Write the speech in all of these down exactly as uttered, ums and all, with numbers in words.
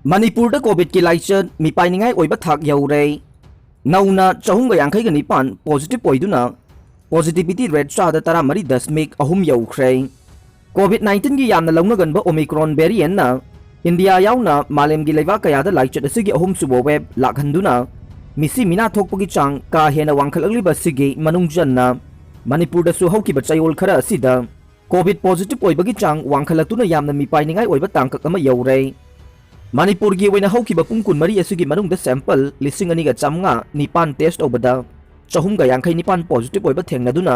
ꯃꯅꯤꯄꯨꯔꯗ ꯀꯣꯚꯤꯗꯀꯤ ꯂꯥꯏꯆꯠ ꯃꯤꯄꯥꯏꯅꯤꯡꯉꯥꯏ ꯑꯣꯏꯕ ꯊꯥꯛ ꯌꯧꯔꯦ꯫ ꯅꯧꯅ ꯆꯍꯨꯝꯒ ꯌꯥꯡꯈꯩꯒ ꯅꯤꯄꯥꯟ ꯄꯣꯖꯤꯇꯤꯚ ꯑꯣꯏꯗꯨꯅ ꯄꯣꯖꯤꯇꯤꯚꯤꯇꯤ ꯔꯦꯠ ꯆꯥꯗ ꯇꯔꯥꯃꯔꯤ ꯗꯁꯃꯤꯛ ꯑꯍꯨꯝ ꯌꯧꯈ꯭ꯔꯦ꯫ ꯀꯣꯚꯤꯗ ꯅꯥꯏꯟꯇꯤꯟꯒꯤ ꯌꯥꯝꯅ ꯂꯧꯅꯒꯟꯕ ꯑꯣꯃꯤꯀ꯭ꯔꯣꯟ ꯚꯦꯔꯤꯌꯦꯟꯠꯅ ꯏꯟꯗꯤꯌꯥ ꯌꯥꯎꯅ ꯃꯥꯂꯦꯝꯒꯤ ꯂꯩꯕꯥꯛ ꯀꯌꯥꯗ ꯂꯥꯏꯆꯠ ꯑꯁꯤꯒꯤ ꯑꯍꯨꯝꯁꯨꯕ ꯋꯦꯕ ꯂꯥꯛꯍꯟꯗꯨꯅ ꯃꯤꯁꯤ ꯃꯤꯅꯥ ꯊꯣꯛꯄꯒꯤ ꯆꯥꯡ ꯀꯥ ꯍꯦꯟꯅ ꯋꯥꯡꯈꯠꯂꯛꯂꯤꯕ ꯑꯁꯤꯒꯤ ꯃꯅꯨꯡ ꯆꯟꯅ ꯃꯅꯤꯄꯨꯔꯗꯁꯨ ꯍꯧꯈꯤꯕ ꯆꯌꯣꯜ ꯈꯔ ꯑꯁꯤꯗ ꯀꯣꯚꯤꯗ ꯄꯣꯖꯤꯇꯤꯚ ꯑꯣꯏꯕꯒꯤ ꯆꯥꯡ ꯋꯥꯡꯈꯠꯂꯛꯇꯨꯅ ꯌꯥꯝꯅ ꯃꯤꯄꯥꯏꯅꯤꯡꯉꯥꯏ ꯑꯣꯏꯕ ꯇꯥꯡꯀꯛ ꯑꯃ ꯌꯧꯔꯦ꯫ ꯃꯅꯤꯄꯨꯔꯒꯤ ꯑꯣꯏꯅ ꯍꯧꯈꯤꯕ ꯄꯨꯡ ꯀꯨꯟꯃꯔꯤ ꯑꯁꯤꯒꯤ ꯃꯅꯨꯡꯗ ꯁꯦꯝꯄꯜ ꯂꯤꯁꯤꯡ ꯑꯅꯤꯒ ꯆꯥꯃꯉꯥ ꯅꯤꯄꯥꯟ ꯇꯦꯁ ꯇꯧꯕꯗ ꯆꯍꯨꯝꯒ ꯌꯥꯡꯈꯩ ꯅꯤꯄꯥꯟ ꯄꯣꯖꯤꯇꯤꯚ ꯑꯣꯏꯕ ꯊꯦꯡꯅꯗꯨꯅ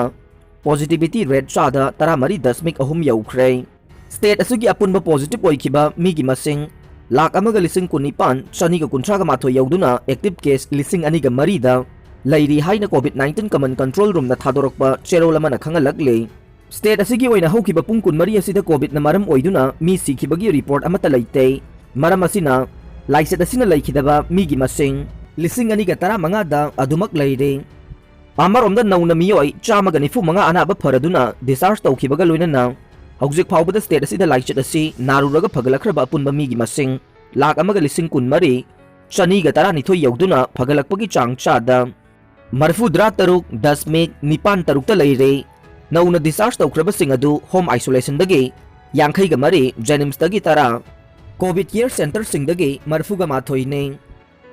ꯄꯣꯖꯤꯇꯤꯚꯤꯇꯤ ꯔꯦꯠ ꯆꯥꯗ ꯇꯔꯥꯃꯔꯤ ꯗꯁꯃꯤꯛ ꯑꯍꯨꯝ ꯌꯧꯈ꯭ꯔꯦ꯫ ꯁ꯭ꯇꯦꯠ ꯑꯁꯤꯒꯤ ꯑꯄꯨꯟꯕ ꯄꯣꯖꯤꯇꯤꯚ ꯑꯣꯏꯈꯤꯕ ꯃꯤꯒꯤ ꯃꯁꯤꯡ ꯂꯥꯈ ꯑꯃꯒ ꯂꯤꯁꯤꯡ ꯀꯨꯟꯅꯤꯄꯥꯟ ꯆꯅꯤꯒ ꯀꯨꯟꯊ꯭ꯔꯥꯒ ꯃꯥꯊꯣꯏ ꯌꯧꯗꯨꯅ ꯑꯦꯛꯇꯤꯚ ꯀꯦꯁ ꯂꯤꯁꯤꯡ ꯑꯅꯤꯒ ꯃꯔꯤꯗ ꯂꯩꯔꯤ ꯍꯥꯏꯅ ꯀꯣꯚꯤꯗ ꯅꯥꯏꯟꯇꯤꯟ ꯀꯃꯟ ꯀꯟꯇ꯭ꯔꯣꯜ ꯔꯨꯝꯅ ꯊꯥꯗꯣꯔꯛꯄ ꯆꯦꯔꯣꯜ ꯑꯃꯅ ꯈꯪꯍꯜꯂꯛꯂꯤ꯫ ꯁ꯭ꯇꯦꯠ ꯑꯁꯤꯒꯤ ꯑꯣꯏꯅ ꯍꯧꯈꯤꯕ ꯄꯨꯡ ꯀꯨꯟꯃꯔꯤ ꯑꯁꯤꯗ ꯀꯣꯚꯤꯗꯅ ꯃꯔꯝ ꯑꯣꯏꯗꯨꯅ ꯃꯤ ꯁꯤꯈꯤꯕꯒꯤ ꯔꯤꯄꯣꯔꯠ ꯑꯃꯠꯇ ꯂꯩꯇꯦ꯫ ꯃꯔꯝ ꯑꯁꯤꯅ ꯂꯥꯏꯆꯠ ꯑꯁꯤꯅ ꯂꯩꯈꯤꯗꯕ ꯃꯤꯒꯤ ꯃꯁꯤꯡ ꯂꯤꯁꯤꯡ ꯑꯅꯤꯒ ꯇꯔꯥꯃꯉꯥꯗ ꯑꯗꯨꯃꯛ ꯂꯩꯔꯤ꯫ ꯑꯃꯔꯣꯝꯗ ꯅꯧꯅ ꯃꯤꯑꯣꯏ ꯆꯥꯝꯃꯒ ꯅꯤꯐꯨ ꯃꯉꯥ ꯑꯅꯥꯕ ꯐꯔꯗꯨꯅ ꯗꯤꯁꯆꯥꯔꯖ ꯇꯧꯈꯤꯕꯒ ꯂꯣꯏꯅꯅ ꯍꯧꯖꯤꯛ ꯐꯥꯎꯕꯗ ꯁ꯭ꯇꯦꯠ ꯑꯁꯤꯗ ꯂꯥꯏꯆꯠ ꯑꯁꯤ ꯅꯥꯔꯨꯔꯒ ꯐꯒꯠꯂꯛꯈ꯭ꯔꯕ ꯑꯄꯨꯟꯕ ꯃꯤꯒꯤ ꯃꯁꯤꯡ ꯂꯥꯈ ꯑꯃꯒ ꯂꯤꯁꯤꯡ ꯀꯨꯟꯃꯔꯤ ꯆꯅꯤꯒ ꯇꯔꯥꯅꯤꯊꯣꯏ ꯌꯧꯗꯨꯅ ꯐꯒꯠꯂꯛꯄꯒꯤ ꯆꯥꯡ ꯆꯥꯗ ꯃꯔꯤꯐꯨꯇꯔꯥ ꯇꯔꯨꯛ ꯗꯁꯃꯤꯛ ꯅꯤꯄꯥꯟ ꯇꯔꯨꯛꯇ ꯂꯩꯔꯦ꯫ ꯅꯧꯅ ꯗꯤꯁꯆꯥꯔꯖ ꯇꯧꯈ꯭ꯔꯕꯁꯤꯡ ꯑꯗꯨ ꯍꯣꯝ ꯑꯥꯏꯁꯣꯂꯦꯁꯟꯗꯒꯤ ꯌꯥꯡꯈꯩꯒ ꯃꯔꯤ, ꯖꯦꯅꯤꯝꯁꯇꯒꯤ ꯇꯔꯥ, ꯀꯣꯚꯤꯗ ꯀꯦꯌꯔ ꯁꯦꯟꯇꯔꯁꯤꯡꯗꯒꯤ ꯃꯔꯤꯐꯨꯒ ꯃꯥꯊꯣꯏꯅꯤ꯫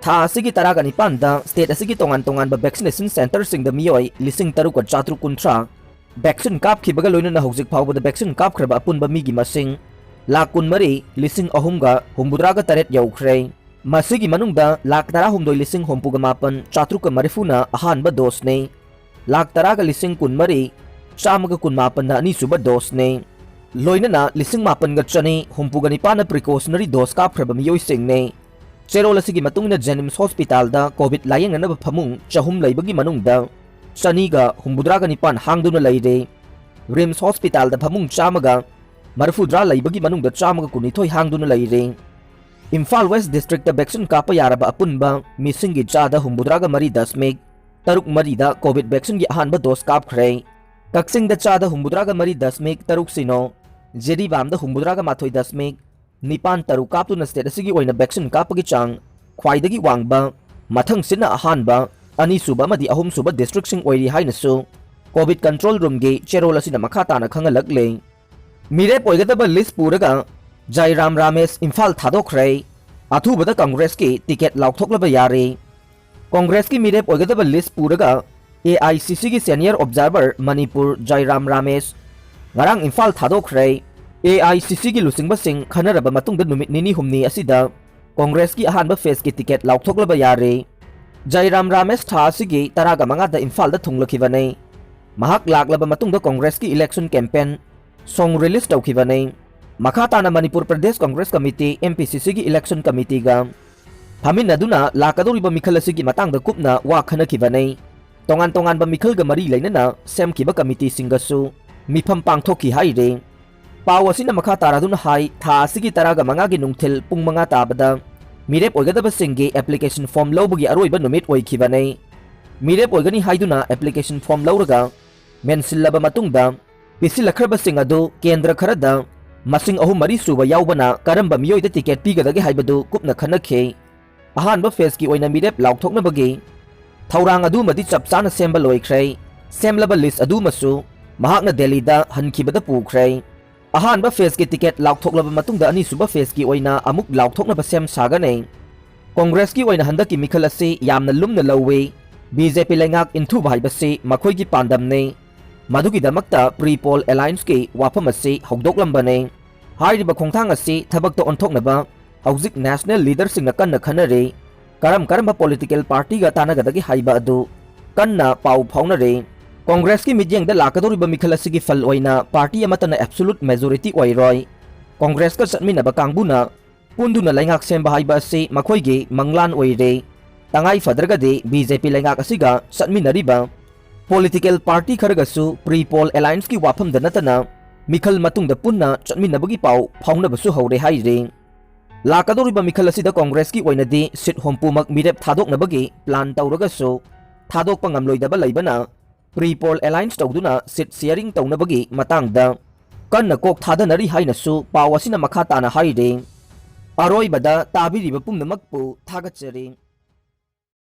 ꯊꯥ ꯑꯁꯤꯒꯤ ꯇꯔꯥꯒ ꯅꯤꯄꯥꯟꯗ ꯁ꯭ꯇꯦꯠ ꯑꯁꯤꯒꯤ ꯇꯣꯉꯥꯟ ꯇꯣꯉꯥꯟꯕ ꯚꯦꯛꯁꯤꯅꯦꯁꯟ ꯁꯦꯟꯇꯔꯁꯤꯡꯗ ꯃꯤꯑꯣꯏ ꯂꯤꯁꯤꯡ ꯇꯔꯨꯛꯀ ꯆꯥꯇ꯭ꯔꯨꯛ ꯀꯨꯟꯊ꯭ꯔꯥ ꯚꯦꯛꯁꯤꯟ ꯀꯥꯞꯈꯤꯕꯒ ꯂꯣꯏꯅꯅ ꯍꯧꯖꯤꯛ ꯐꯥꯎꯕꯗ ꯚꯦꯛꯁꯤꯟ ꯀꯥꯞꯈ꯭ꯔꯕ ꯑꯄꯨꯟꯕ ꯃꯤꯒꯤ ꯃꯁꯤꯡ ꯂꯥꯈ ꯀꯨꯟꯃꯔꯤ ꯂꯤꯁꯤꯡ ꯑꯍꯨꯝꯒ ꯍꯨꯝꯐꯨꯇꯔꯥꯒ ꯇꯔꯦꯠ ꯌꯧꯈ꯭ꯔꯦ꯫ ꯃꯁꯤꯒꯤ ꯃꯅꯨꯡꯗ ꯂꯥꯈ ꯇꯔꯥꯍꯨꯝꯗꯣꯏ ꯂꯤꯁꯤꯡ ꯍꯨꯝꯐꯨꯒ ꯃꯥꯄꯟ ꯆꯥꯇ꯭ꯔꯨꯛꯀ ꯃꯔꯤꯐꯨꯅ ꯑꯍꯥꯟꯕ ꯗꯣꯁꯅꯤ, ꯂꯥꯈ ꯇꯔꯥꯒ ꯂꯤꯁꯤꯡ ꯀꯨꯟꯃꯔꯤ ꯆꯥꯝꯃꯒ ꯀꯨꯟꯃꯥꯄꯟꯅ ꯑꯅꯤꯁꯨꯕ ꯗꯣꯁꯅꯤ꯫ ꯂꯣꯏꯅꯅ ꯂꯤꯁꯤꯡ ꯃꯥꯄꯟꯒ ꯆꯅꯤ ꯍꯨꯝꯐꯨꯒ ꯅꯤꯄꯥꯟꯅ ꯄ꯭ꯔꯤꯀꯣꯁꯅꯔꯤ ꯗꯣꯁ ꯀꯥꯞꯈ꯭ꯔꯕ ꯃꯤꯑꯣꯏꯁꯤꯡꯅꯤ꯫ ꯆꯦꯔꯣꯜ ꯑꯁꯤꯒꯤ ꯃꯇꯨꯡ ꯏꯟꯅ ꯖꯦꯅꯤꯝꯁ ꯍꯣꯁꯄꯤꯇꯥꯜꯗ ꯀꯣꯚꯤꯗ ꯂꯥꯌꯦꯡꯅꯅꯕ ꯐꯃꯨꯡ ꯆꯍꯨꯝ ꯂꯩꯕꯒꯤ ꯃꯅꯨꯡꯗ ꯆꯅꯤꯒ ꯍꯨꯝꯐꯨꯇꯔꯥꯒ ꯅꯤꯄꯥꯟ ꯍꯥꯡꯗꯨꯅ ꯂꯩꯔꯦ꯫ ꯔꯤꯝꯁ ꯍꯣꯁꯄꯤꯇꯥꯜꯗ ꯐꯃꯨꯡ ꯆꯥꯝꯃꯒ ꯃꯔꯤꯐꯨꯇꯔꯥ ꯂꯩꯕꯒꯤ ꯃꯅꯨꯡꯗ ꯆꯥꯝꯃꯒ ꯀꯨꯟꯅꯤꯊꯣꯏ ꯍꯥꯡꯗꯨꯅ ꯂꯩꯔꯦ꯫ ꯏꯝꯐꯥꯜ ꯋꯦꯁ ꯗꯤꯁꯇ꯭ꯔꯤꯛꯇ ꯚꯦꯛꯁꯤꯟ ꯀꯥꯞꯄ ꯌꯥꯔꯕ ꯑꯄꯨꯟꯕ ꯃꯤꯁꯤꯡꯒꯤ ꯆꯥꯗ ꯍꯨꯝꯐꯨꯇꯔꯥꯒ ꯃꯔꯤ ꯗꯁꯃꯤꯛ ꯇꯔꯨꯛ ꯃꯔꯤꯗ ꯀꯣꯚꯤꯗ ꯚꯦꯛꯁꯤꯟꯒꯤ ꯑꯍꯥꯟꯕ ꯗꯣꯁ ꯀꯥꯞꯈ꯭ꯔꯦ꯫ ꯀꯛꯆꯤꯡꯗ ꯆꯥꯗ ꯍꯨꯝꯐꯨꯇꯔꯥꯒ ꯃꯔꯤ ꯗꯁꯃꯤꯛ ꯇꯔꯨꯛ ꯁꯤꯅꯣ, ꯖꯤꯔꯤꯕꯥꯝꯗ ꯍꯨꯝꯐꯨꯇꯔꯥꯒ ꯃꯥꯊꯣꯏ ꯗꯁꯃꯤꯛ ꯅꯤꯄꯥꯟ ꯇꯔꯨꯛ ꯀꯥꯞꯇꯨꯅ state ꯑꯁꯤꯒꯤ ꯑꯣꯏꯅ vaccine ꯀꯥꯞꯄꯒꯤ ꯆꯥꯡ ꯈ꯭ꯋꯥꯏꯗꯒꯤ ꯋꯥꯡꯕ, ꯃꯊꯪꯁꯤꯠꯅ ꯑꯍꯥꯟꯕ, ꯑꯅꯤꯁꯨꯕ ꯑꯃꯗꯤ ꯑꯍꯨꯝꯁꯨꯕ districtꯁꯤꯡ ꯑꯣꯏꯔꯤ ꯍꯥꯏꯅꯁꯨ COVID control roomꯒꯤ ꯆꯦꯔꯣꯜ ꯑꯁꯤꯅ ꯃꯈꯥ ꯇꯥꯅ ꯈꯪꯍꯜꯂꯛꯂꯦ꯫ ꯃꯤꯔꯦꯞ ꯑꯣꯏꯒꯗꯕ list ꯄꯨꯔꯒ ꯖꯥꯏꯔꯥꯝ ꯔꯥꯃꯦꯁ ꯏꯝꯐꯥꯜ ꯊꯥꯗꯣꯛꯈ꯭ꯔꯦ꯫ ꯑꯊꯨꯕꯗ Congressꯀꯤ ticket ꯂꯥꯎꯊꯣꯛꯂꯕ ꯌꯥꯔꯦ꯫ Congressꯀꯤ ꯃꯤꯔꯦꯞ ꯑꯣꯏꯒꯗꯕ list ꯄꯨꯔꯒ AICCꯒꯤ senior observer ꯃꯅꯤꯄꯨꯔ ꯖꯥꯏꯔꯥꯝ ꯔꯥꯃꯦꯁ ꯉꯔꯥꯡ ꯏꯝꯐꯥꯜ ꯊꯥꯗꯣꯛꯈ꯭ꯔꯦ꯫ AICCꯒꯤ ꯂꯨꯆꯤꯡꯕꯁꯤꯡ ꯈꯟꯅꯔꯕ ꯃꯇꯨꯡꯗ ꯅꯨꯃꯤꯠ ꯅꯤꯅꯤ ꯍꯨꯝꯅꯤ ꯑꯁꯤꯗ Congressꯀꯤ ꯑꯍꯥꯟꯕ phaseꯀꯤ ticket ꯂꯥꯎꯊꯣꯛꯂꯕ ꯌꯥꯔꯦ꯫ ꯖꯥꯏꯔꯥꯝ ꯔꯥꯃꯦꯁ ꯊꯥ ꯑꯁꯤꯒꯤ ꯇꯔꯥꯒ ꯃꯉꯥꯗ ꯏꯝꯐꯥꯜꯗ ꯊꯨꯡꯂꯈꯤꯕꯅꯤ꯫ ꯃꯍꯥꯛ ꯂꯥꯛꯂꯕ ꯃꯇꯨꯡꯗ Congressꯀꯤ election campaign song release ꯇꯧꯈꯤꯕꯅꯤ꯫ ꯃꯈꯥ ꯇꯥꯅ Manipur Pradesh Congress Committee, MPCCꯒꯤ election committeeꯒ ꯐꯝꯃꯤꯟꯅꯗꯨꯅ ꯂꯥꯛꯀꯗꯧꯔꯤꯕ ꯃꯤꯈꯜ ꯑꯁꯤꯒꯤ ꯃꯇꯥꯡꯗ ꯀꯨꯞꯅ ꯋꯥ ꯈꯟꯅꯈꯤꯕꯅꯤ꯫ ꯇꯣꯉꯥꯟ ꯇꯣꯉꯥꯟꯕ ꯃꯤꯈꯜꯒ ꯃꯔꯤ ꯂꯩꯅꯅ ꯁꯦꯝꯈꯤꯕ committeeꯁꯤꯡꯒꯁꯨ ꯃꯤꯐꯝ ꯄꯥꯡꯊꯣꯛꯈꯤ ꯍꯥꯏꯔꯤ꯫ ꯄꯥꯎ ꯑꯁꯤꯅ ꯃꯈꯥ ꯇꯥꯔꯗꯨꯅ ꯍꯥꯏ, ꯊꯥ ꯑꯁꯤꯒꯤ ꯇꯔꯥꯒ ꯃꯉꯥꯒꯤ ꯅꯨꯡꯊꯤꯜ ꯄꯨꯡ ꯃꯉꯥ ꯇꯥꯕꯗ ꯃꯤꯔꯦꯞ ꯑꯣꯏꯒꯗꯕꯁꯤꯡꯒꯤ application form ꯂꯧꯕꯒꯤ ꯑꯔꯣꯏꯕ ꯅꯨꯃꯤꯠ ꯑꯣꯏꯈꯤꯕꯅꯤ꯫ ꯃꯤꯔꯦꯞ ꯑꯣꯏꯒꯅꯤ ꯍꯥꯏꯗꯨꯅ application form ꯂꯧꯔꯒ ꯃꯦꯟꯁꯤꯜꯂꯕ ꯃꯇꯨꯡꯗ, ꯄꯤꯁꯤꯜꯂꯛꯈ꯭ꯔꯕꯁꯤꯡ ꯑꯗꯨ ꯀꯦꯟꯗ꯭ꯔ ꯈꯔꯗ ꯃꯁꯤꯡ ꯑꯍꯨꯝ ꯃꯔꯤ ꯁꯨꯕ ꯌꯥꯎꯕꯅ ꯀꯔꯝꯕ ꯃꯤꯑꯣꯏꯗ ticket ꯄꯤꯒꯗꯒꯦ ꯍꯥꯏꯕꯗꯨ ꯀꯨꯞꯅ ꯈꯟꯅꯈꯤ꯫ ꯑꯍꯥꯟꯕ phaseꯀꯤ ꯑꯣꯏꯅ ꯃꯤꯔꯦꯞ ꯂꯥꯎꯊꯣꯛꯅꯕꯒꯤ ꯊꯧꯔꯥꯡ ꯑꯗꯨꯃꯗꯤ ꯆꯞ ꯆꯥꯅ ꯁꯦꯝꯕ ꯂꯣꯏꯈ꯭ꯔꯦ꯫ ꯁꯦꯝꯂꯕ list ꯑꯗꯨꯃꯁꯨ ꯃꯍꯥꯛꯅ ꯗꯦꯜꯂꯤꯗ ꯍꯟꯈꯤꯕꯗ ꯄꯨꯈ꯭ꯔꯦ꯫ ꯑꯍꯥꯟꯕ phaseꯀꯤ ticket ꯂꯥꯎꯊꯣꯛꯂꯕ ꯃꯇꯨꯡꯗ ꯑꯅꯤꯁꯨꯕ phaseꯀꯤ ꯑꯣꯏꯅ ꯑꯃꯨꯛ ꯂꯥꯎꯊꯣꯛꯅꯕ ꯁꯦꯝ ꯁꯥꯒꯅꯤ꯫ Congressꯀꯤ ꯑꯣꯏꯅ ꯍꯟꯗꯛꯀꯤ ꯃꯤꯈꯜ ꯑꯁꯤ ꯌꯥꯝꯅ ꯂꯨꯝꯅ ꯂꯧꯏ꯫ BJP ꯂꯩꯉꯥꯛ ꯏꯟꯊꯨꯕ ꯍꯥꯏꯕꯁꯤ ꯃꯈꯣꯏꯒꯤ ꯄꯥꯟꯗꯝꯅꯤ꯫ ꯃꯗꯨꯒꯤꯗꯃꯛꯇ pre-poll allianceꯀꯤ ꯋꯥꯐꯝ ꯑꯁꯤ ꯍꯧꯗꯣꯛꯂꯝꯕꯅꯤ꯫ ꯍꯥꯏꯔꯤꯕ ꯈꯣꯡꯊꯥꯡ ꯑꯁꯤ ꯊꯕꯛꯇ ꯑꯣꯟꯊꯣꯛꯅꯕ ꯍꯧꯖꯤꯛ national leaderꯁꯤꯡꯅ ꯀꯟꯅ ꯈꯟꯅꯔꯤ꯫ ꯀꯔꯝ ꯀꯔꯝꯕ political partyꯒ ꯇꯥꯟꯅꯒꯗꯒꯦ ꯍꯥꯏꯕ ꯑꯗꯨ ꯀꯟꯅ ꯄꯥꯎ ꯐꯥꯎꯅꯔꯤ꯫ Congressꯀꯤ ꯃꯤꯠꯌꯦꯡꯗ ꯂꯥꯛꯀꯗꯧꯔꯤꯕ ꯃꯤꯈꯜ ꯑꯁꯤꯒꯤ ꯐꯜ ꯑꯣꯏꯅ party ꯑꯃꯠꯇꯅ absolute majority ꯑꯣꯏꯔꯣꯏ꯫ Congressꯀ ꯆꯠꯃꯤꯟꯅꯕ ꯀꯥꯡꯕꯨꯅ ꯄꯨꯟꯗꯨꯅ ꯂꯩꯉꯥꯛ ꯁꯦꯝꯕ ꯍꯥꯏꯕ ꯑꯁꯤ ꯃꯈꯣꯏꯒꯤ ꯃꯪꯂꯥꯟ ꯑꯣꯏꯔꯦ꯫ ꯇꯉꯥꯏ ꯐꯗ꯭ꯔꯒꯗꯤ BJP ꯂꯩꯉꯥꯛ ꯑꯁꯤꯒ ꯆꯠꯃꯤꯟꯅꯔꯤꯕ political party ꯈꯔꯒꯁꯨ pre-poll allianceꯀꯤ ꯋꯥꯐꯝꯗ ꯅꯠꯇꯅ ꯃꯤꯈꯜ ꯃꯇꯨꯡꯗ ꯄꯨꯟꯅ ꯆꯠꯃꯤꯟꯅꯕꯒꯤ ꯄꯥꯎ ꯐꯥꯎꯅꯕꯁꯨ ꯍꯧꯔꯦ ꯍꯥꯏꯔꯤ꯫ ꯂꯥꯛꯀꯗꯧꯔꯤꯕ ꯃꯤꯈꯜ ꯑꯁꯤꯗ Congressꯀꯤ ꯑꯣꯏꯅꯗꯤ seat ꯍꯨꯝꯐꯨꯃꯛ ꯃꯤꯔꯦꯞ ꯊꯥꯗꯣꯛꯅꯕꯒꯤ plan ꯇꯧꯔꯒꯁꯨ ꯊꯥꯗꯣꯛꯄ ꯉꯝꯂꯣꯏꯗꯕ ꯂꯩꯕꯅ pre-poll alliance ꯇꯧꯗꯨꯅ seat sharing ꯇꯧꯅꯕꯒꯤ ꯃꯇꯥꯡꯗ ꯀꯟꯅ ꯀꯣꯛ ꯊꯥꯗꯅꯔꯤ ꯍꯥꯏꯅꯁꯨ ꯄꯥꯎ ꯑꯁꯤꯅ ꯃꯈꯥ ꯇꯥꯅ ꯍꯥꯏꯔꯤ꯫ ꯑꯔꯣꯏꯕꯗ ꯇꯥꯕꯤꯔꯤꯕ ꯄꯨꯝꯅꯃꯛꯄꯨ ꯊꯥꯒꯠꯆꯔꯤ꯫